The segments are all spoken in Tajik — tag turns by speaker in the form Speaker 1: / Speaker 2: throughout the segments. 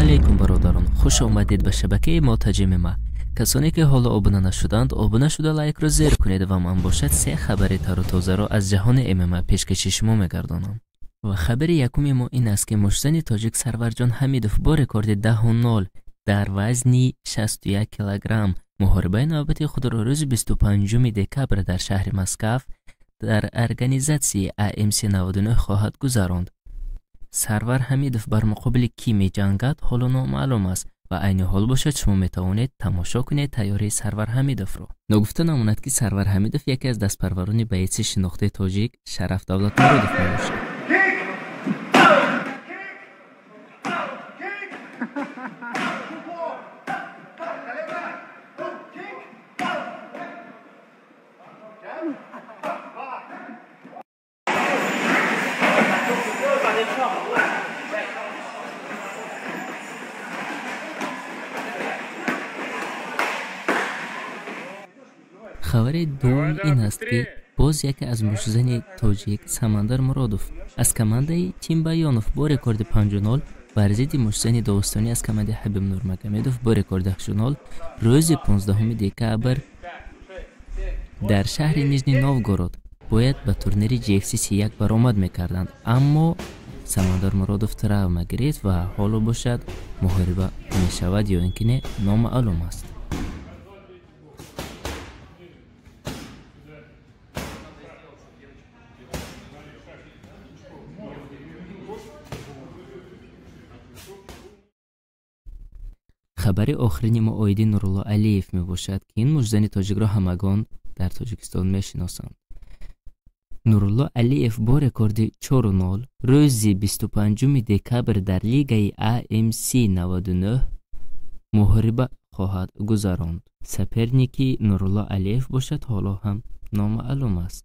Speaker 1: Алейкум бародарон, хуш омадед ба шабакаи мо Таҷимима. Касоне ки ҳоло обуна нашуданд, обуна шуда лайкро зер кунед ва ман бошад се хабари тару тозаро аз ҷаҳони ММА пешкаши шумо мегардонам. Ва хабари якуми мо ин аст, ки муштзани тоҷик Сарварҷон Ҳамидов бо рекорди 10-0 дар вазни 61 килограмм муҳорибаи навбати худро рӯзи 25 декабр дар шаҳри Москав дар организатсияи AMC 99 хоҳад гузаронд. Сарвар Ҳамидов бар муқобили кӣ меҷангад, ҳоло номаълум аст ва айни ҳол бошад шумо метавонед тамошо кунед тайёрии Сарвар Ҳамидовро. Ногуфта намонад, ки Сарвар Ҳамидов яке аз дастпарварони боеци шинохтаи тоҷик Шараф Давлатмуродов мебошад. Хабари дуввум ин аст, ки боз яке аз муштзани тоҷик Самандар Муродов аз командаи Тимбаёнов бо рекорди 5-0 бар зидди муштзани доғистонӣ аз командаи Ҳабиб Нурмагомедов бо рекорди 8-0 рӯзи 15 декабр дар шаҳри Нижний Новгород бояд ба турнири GFC 31 баромад мекарданд, аммо Самандар Муродов травма гирифт ва ҳоло бошад муҳориба мешавад ё ин ки не номаълум аст. Хабари охирини мо оиди Нурулло Алиев мебошад, ки ин муштзани тоҷикро ҳамагон дар Тоҷикистон мешиносанд. Нурулло Алиев бо рекорди 4-0 рӯзи 25 декабр дар лигаи AMC 99 муҳориба хоҳад гузаронд. Соперники Нурулло Алиев бошад ҳоло ҳам номаълум аст.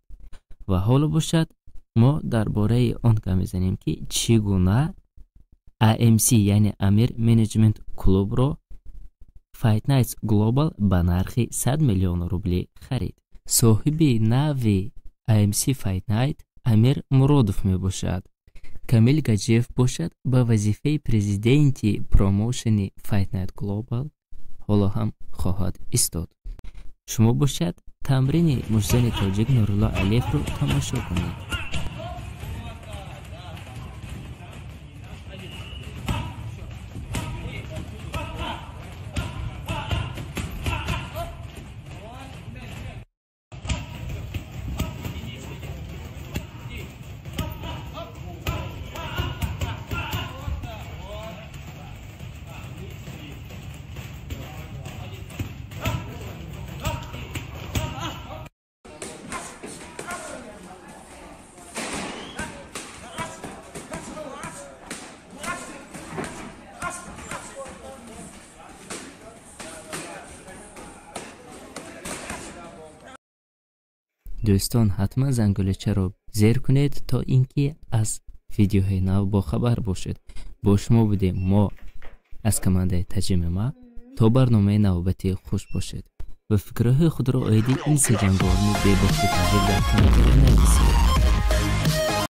Speaker 1: Ва ҳоло бошад мо дар бораи он гап мезанем, ки чӣ гуна AMC, яъне Амир Менеҷмент клубро Fight Nights Global ба нархи 100 миллион рублӣ харид. Соҳиби нави AMC Fight Night Амир Муродов мебошад. Камил Гаҷиев бошад ба вазифаи президенти промоушени Fight Night Global ҳоло ҳам хоҳад истод. Шумо бошад тамрини муштзани тоҷик Нурулло Алиевро тамошо кунед. Дӯстон, ҳатман зангулачаро зер кунед, то ин ки аз видеоҳои нав бохабар бошед. Бо шумо будем мо аз командаи Таҷимима. То барномаи навбатӣ хуш бошед ва фикрҳои худро оиди ин се ҷанговарни бебохти тоҷик дар комментария нависед.